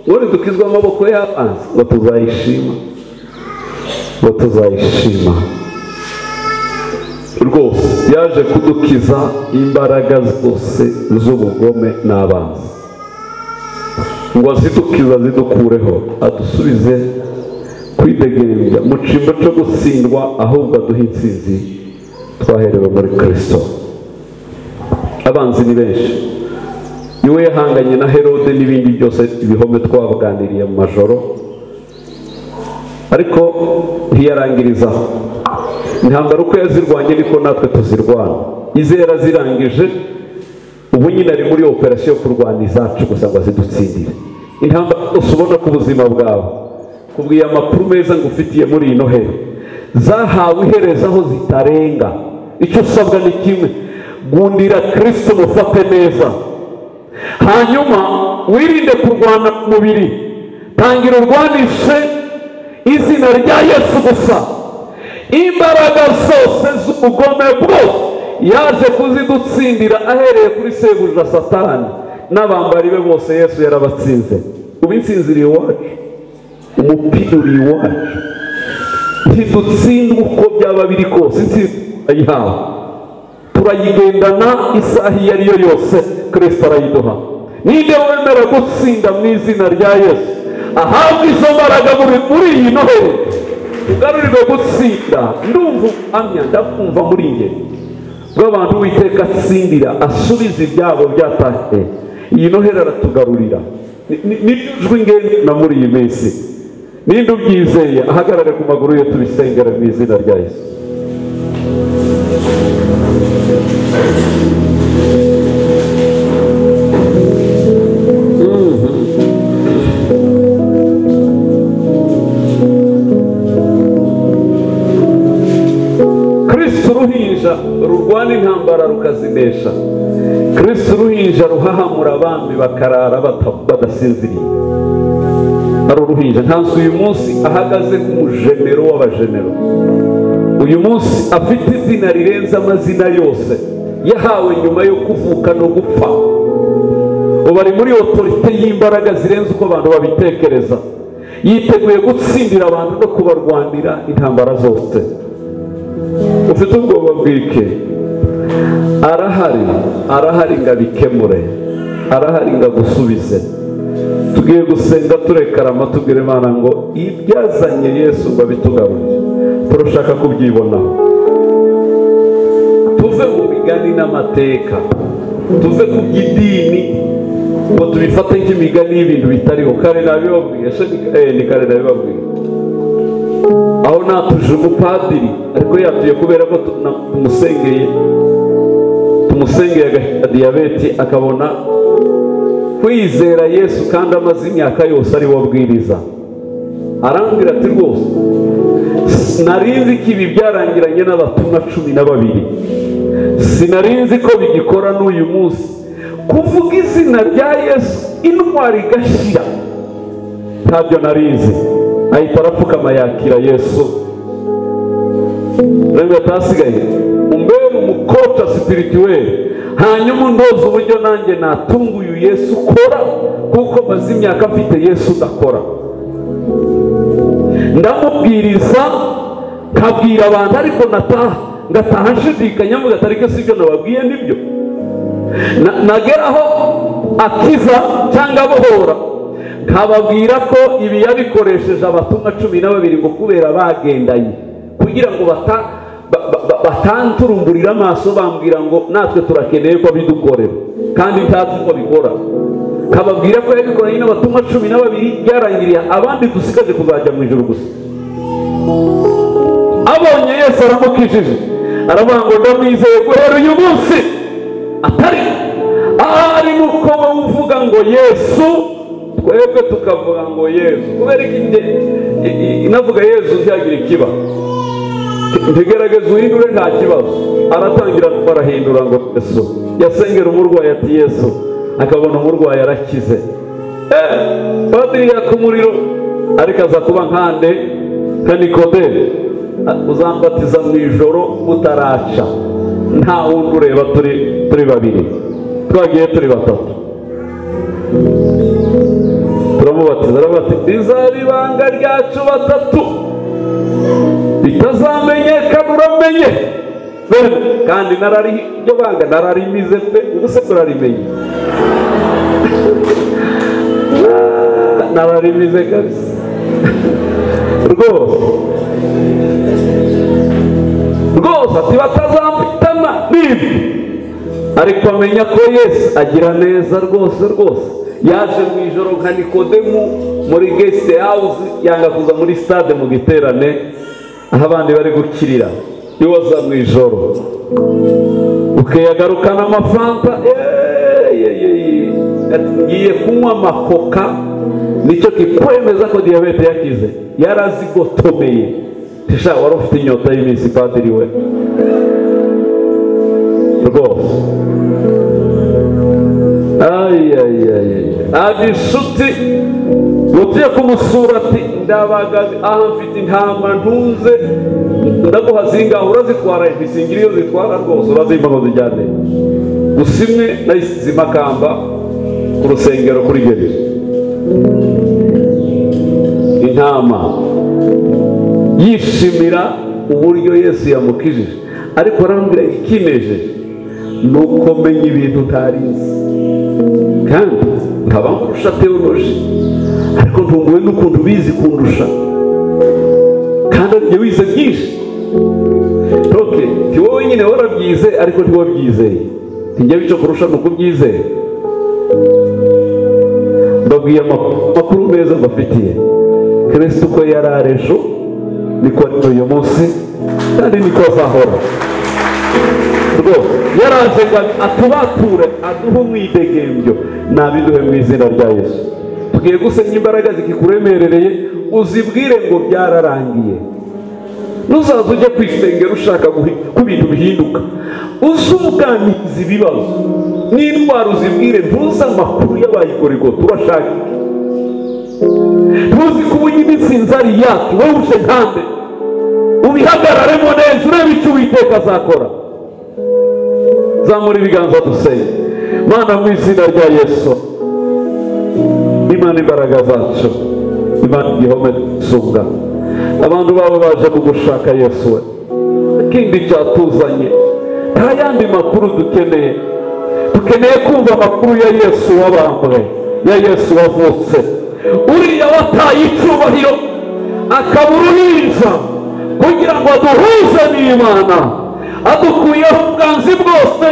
ngo nidukizwa amaboko y'abanzi, ngo tuzayishima, ngo tuzayishima rwose. Yaje kudukiza imbaraga zose z'ubugome n'abanzi, ngo azidukiza azidukureho, adusubize kwidegembya mu cyimbo cyo gutsindwa, ahubwo aduhe intsinzi twaherewe muri Kristo. Abanzi ni benshi. Niwe yahanganye na Herode n'ibindi byose, ibihome twabaganiriye mu majoro, ariko ntiyarangirizaho. Intambara uko yazirwanye niko natwe tuzirwana. Ize yarazirangije, ubu nyine ari muri operasiyo yo kurwana izacu gusa ngo azidutsindire. Intambara zose ubona ku buzima bwawe, kubwiye amakuru meza ngufitiye muri iyi noheli, zahawe iherezo aho zitarenga. Icyo usabwa ni kimwe: gundira Kristo, mufate neza, hanyuma wirinde kurwana mubiri, tangira urwanishe izina rya Yesu gusa. Imbaraga zose z'ubugome bwose yaje kuzidutsindira, ahereye kuri sebuja Satani n'abambari be bose. Yesu yarabatsinze. Ubu intsinzi iri iwacu, umupira uri iwacu. Ntidutsindwa uko byaba biri kose, intsinzi turayihawe, turayigendana isaha iyo ari yo yose, Kristo arayiduha. Ninde wemera gutsinda mu izina rya Yesu ahabwa izo mbaraga muri iyi noheli, tugarurirwe gutsinda. Ndumva ubuhamya, ndakumva muri njye. bw'abantu Uwiteka atsindira asubiza ibyabo byatashye. Iyi noheli aratugarurira. Nijwi ngende na muri iyi minsi. Ninde ubyizeye ahagarare ku maguru ye tubisengere mu izina rya Yesu. Kristo uruhinja rurwana intambara rukazinesha. Kristo uruhinja ruhahamura abami bakarara badasinziriye. Ari uruhinja ntanzwe uyu munsi ahagaze nk'umujenero w'abajenero. Uyu munsi afite izina rirenze amazina yose yahawe nyuma yo kuvuka no gupfa. Ubu ari muri otorite y'imbaraga zirenze uko abantu babitekereza. Yiteguye gutsindira abantu no kubarwanira intambara zose. Ufite ubwoba bw'ike? Arahari, arahari ngo abikemure, arahari ngo agusubize. Tugiye gusenga turekarama tubwire Imana ngo ibyazanye Yesu ngo abitugarurire. Turashaka kubyibonaho. Tuve mu migani n'amateka, tuve ku by'idini ngo tubifate nk'imigani y'ibintu bitariho. Kare nabibabwiye, ni kare nabibabwiye. Aho natuje umupadiri ariko yatuye kubera ko tumusengeye diyabete akabona kwizera Yesu kandi amaze imyaka yose ari we abwiriza. Arambwira ati rwose sinarinzi ko ibi byarangiranye n'abatumwa 12, sinarinzi ko bigikora n'uyu munsi. Kuvuga izina rya Yesu intwari igashira, ntabyo narinzi. Ahita arapfukama yakira Yesu. Rero atasigaye umbere umukoca spirituel, hanyuma undoze uburyo nanjye natunguye Yesu ukora, kuko maze imyaka mfite Yesu udakora. Ndamubwiriza nkabwira abantu, ariko nataha ngataha nshidikanya mvuga ati ariko sibyo nababwiye nibyo. Nageraho akiza cyangwa abohora nkababwira ko ibi yabikoresheje abatumwa 12 ngo kubera bagendanye, kugira ngo batanturumburira amaso bambwira ngo natwe turakeneye ko bidukorera kandi ntazi ko bikora. Kababwira ko yabikoranye n'abatumwa 12 byarangiriye, abandi dusigaje kuzajya mu ijuru gusa. Abonye Yesu aramukijije, aravuga ngo ndamwizeye guhera uyu munsi. Atari ahari nuko wowe uvuga ngo Yesu, twebwe tukavuga ngo Yesu. Kubera iki inavuga Yesu ntiyagira ikiba, ntigerageze uhindure nta kibazo. Aratangira barahindura ngo Yesu. Yasengera umurwayi ati Yesu, akabona umurwayi arakize. Padiri yaka umuriro ariko aza kuba nkande nka Nikodemu, uzambatiza mu ijoro utaraca, nta wundi ureba, turi babiri, twagiye turi batatu. Turamubatiza, aravuga ati rizaba ibanga ryacu batatu bitazamenyekana, uramenye. Kandi iryo banga nararimize pe, ubu se turarimenye. Nararimize kabisa rwose rwose, ati batazampitana nibyo. Ariko amenya ko Yesu agira neza rwose rwose. Yaje mu ijoro nka Nikodemu muri guest house, yanga kuza muri stade mu giterane aho abandi bari gukirira. Iwaza mu ijoro ukeyagarukana amafanta, ngiye kunywa amakoka, nicyo kikwemeza ko diyabete yakize. Yarazigotomeye. Tisha wari ufite inyota y'iminsi padiri we rwose. Aje inshuti ugiye kumusura ati ndabaga aha mfite intama ntunze, ndaguha zingaho urazitwara, ntisingira iyo zitwara rwose, urazimpa ngo zijyane. Gusa imwe nayisize imakamba ku rusengero kuri gereza. Intama yishimira uburyo Yesu yamukijije, ariko arambwira ikinejeje nuko menya ibintu utarinzi, kandi nkaba nkurusha teoloji, ariko ntunguwe n'ukuntu bizi kundusha, kandi njye wize byinshi. Okay, ti wowe nyine warabyize ariko ntiwabyizeye. Njye bico kurusha no kubyizeye. Ndabwiye amakuru meza mbafitiye. Kristo ko yararejo niko uyu munsi kandi niko azahora. Rwose yaraje ngo atubature aduhe umwidegembyo nabiduhe mu izina rya Yesu. Tugiye gusenya imbaraga zikikuremerereye uzibwire ngo byararangiye. Nuzaza ujye kwisengera ushaka ko ibintu bihinduka, uzuganiza ibibazo n'indwara uzibwire, ntuzi amakuru y'abayigorigota urashaka iki, ntuzi ko ubu imitsinzi ari iyacu, wowe uje nkande ubihagararemo neza urebe icyo Uwiteka azakora. Zamura ibiganza dusenge. Mana mu izina rya Yesu, Imana imbaraga zacu, Imana igihome sunga abantu babo baje kugushaka Yesu we. Ikindi cyatuzanye nta yandi makuru dukeneye, dukeneye kumva amakuru ya Yesu wabambwe, ya Yesu wavutse, uriya wataye icyubahiro akaba uruhinja kugira ngo aduhuze n'Imana, adukuyeho ubwanzi bwose,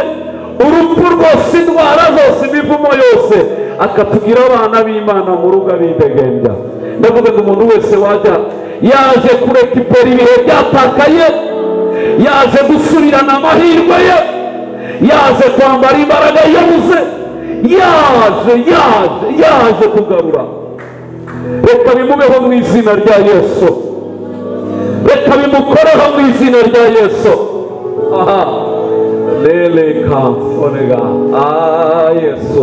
urupfu rwose, indwara zose, imivumo yose, akatugira abana b'Imana mu rugo abidegembya. Ndavuga ngo umuntu wese wajya yaje kureka ipera ibihe byatakaye, yaje gusubirana amahirwe ye, yaje kwambara imbaraga yabuze, yaje kugarura. Reka bimubeho mu izina rya Yesu, reka bimukoreho mu izina rya Yesu. Aha lele ka onega ah Yesu,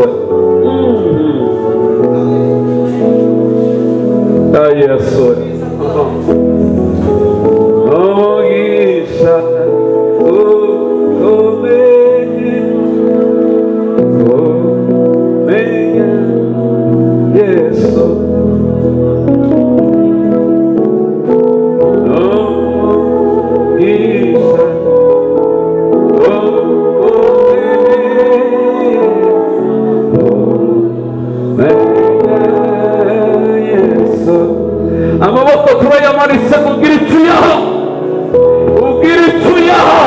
ah Yesu, umugisha ukomeye umenya Yesu, umugisha ukomeye umenya Yesu. Amaboko turayamanitse kugira icyo uyaha, ugira icyo uyaha,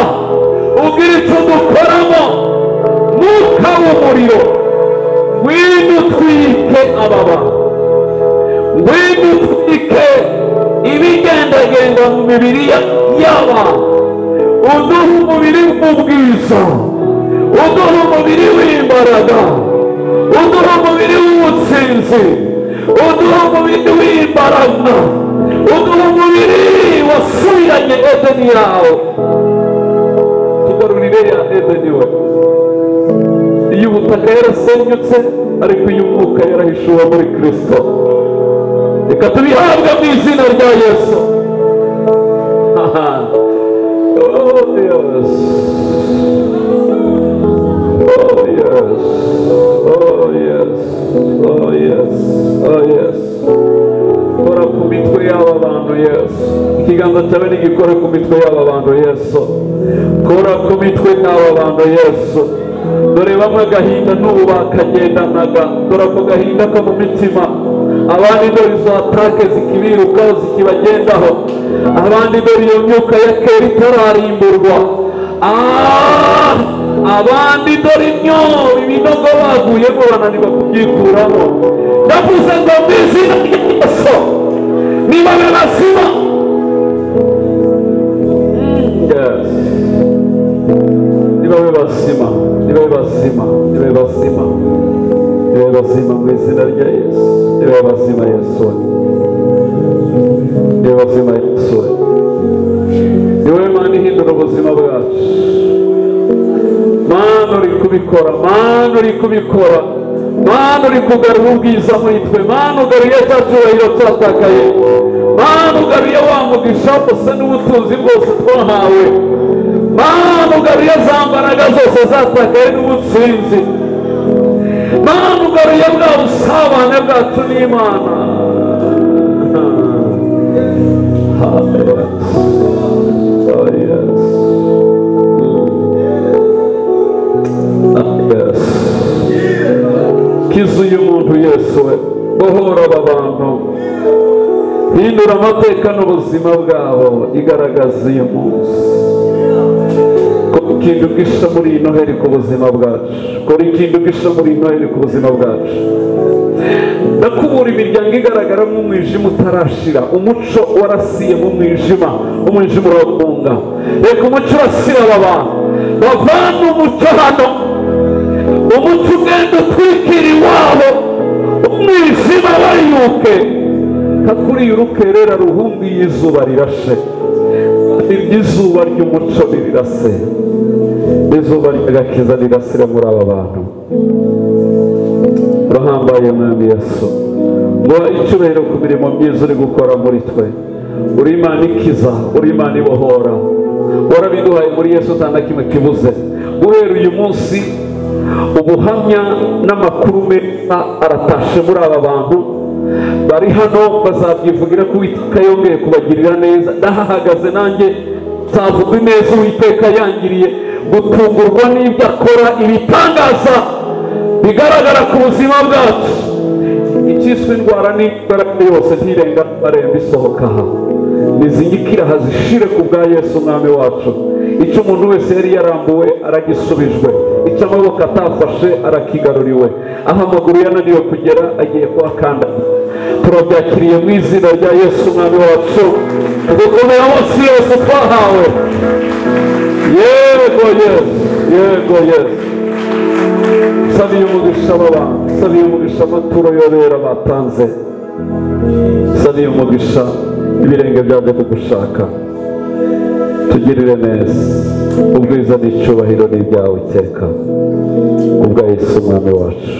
ugira icyo dukoramo. Mwuka w'umuriro ngwino utwike ababa, ngwino utwike ibigendagenda mu mibiri y'abantu, uduhe umubiri w'ubwiza, uduhe umubiri w'imbaraga, uduhe umubiri w'ubutsinzi, uduhe umubiri w'imbaraga, uduhe umubiri wasubiranye Edeni yawe. Tugarurire ya Edeni we. Iyo ubutaka yarasenyutse ariko iyo umwuka yarahishuwe muri Kristo. Reka tubihabwe mu izina rya Yesu. Oh yes. Oh yes. Oh yes. Oh yes. Oh yes. Kora ku mitwe y'aba bantu Yesu. Ikiganza cyawe nigikore ku mitwe y'aba bantu Yesu. Kora ku mitwe y'aba bantu Yesu. Dore bamwe agahinda n'ubu bakagendanaga, dore ako gahinda ko mu mitima, abandi dore izo atake zikibirukaho zikibagendaho, abandi dore iyo myuka ya kera itararimburwa, abandi dore imyobo ibinogo baguyemo bananirwa kubyikuramo. Ndavuze ngo mu izina rya Yesu nibabe bazima. Yes. Nibabe bazima, nibabe bazima, nibabe bazima, nibabe bazima mu izina rya Yesu, nibabe bazima Yesu, nibabe bazima Yesu. Niwe Mana ihindura ubuzima bwacu. Mana uri kubikora, Mana uri kubikora, Mana uri kugarura ubwiza muri twe, Mana ugaruye cya cyubahiro cyatakaye, Mana ugaruye wa mugisha wose n'ubutunzi bwose twahawe, Mana ugaruye za mbaraga zose zatakaye n'ubutsinzi, Mana ugaruye bwa busabane bwacu n'Imana. Oh yes. Yes. Kiza uyu muntu Yesu we, bohora aba bantu, hindura amateka n'ubuzima bwabo, igaragaza uyu munsi. Kora ikintu gisha muri iyi Noheli ku buzima bwacu. Kora ikintu gisha muri iyi Noheli ku buzima bwacu. Ndakubura imiryango igaragara nk'umwijima utarashira. Umuco warasiye mu mwijima, umwijima uragunga. Reka umuco urasira aba bantu, bavane umuco hano, umuco ugenda utwikira iwabo, umwijima wayuke. Kakuriye urukerera ruhungiye izuba rirashe, izuba ry'umuco rirase, izuba ry'agakiza rirasira muri aba bantu. Urahambaye Mwami Yesu, ngo icyubahiro ku mirimo myiza uri gukora muri twe. Uri Imana ikiza, uri Imana ibohora, warabiduhaye muri Yesu nta na kimwe kibuze. Guhera uyu munsi ubuhamya n'amakuru meza aratashe muri aba bantu bari hano, bazabyivugira ko Uwiteka yongeye kubagirira neza. Ndahahagaze nanjye nzavuga ineza Uwiteka yangiriye, gutungurwa n'ibyo akora, ibitangaza bigaragara ku buzima bwacu. Icyiswe indwara n'indwara yose ntirenga amarembo isohoka aha, nizingikira hazishire ku bwa Yesu Umwami wacu. Icyo umuntu wese yari yarambuwe aragisubijwe, icyo amaboko atafashe arakigaruriwe, aho amaguru yananiwe kugera agiye kuhakanda. Turabyakiriye mu izina rya Yesu Umwami wacu, tugukomera munsi yose twahawe. Yego Yesu, yego Yesu. Sabiye umugisha aba, sabiye umugisha amaturo yobera batanze, sabiye umugisha ibirenge byaje kugushaka. Tugirire neza, ubwiza n'icyubahiro ni ibyawe iteka, kubwa Yesu Umwami wacu.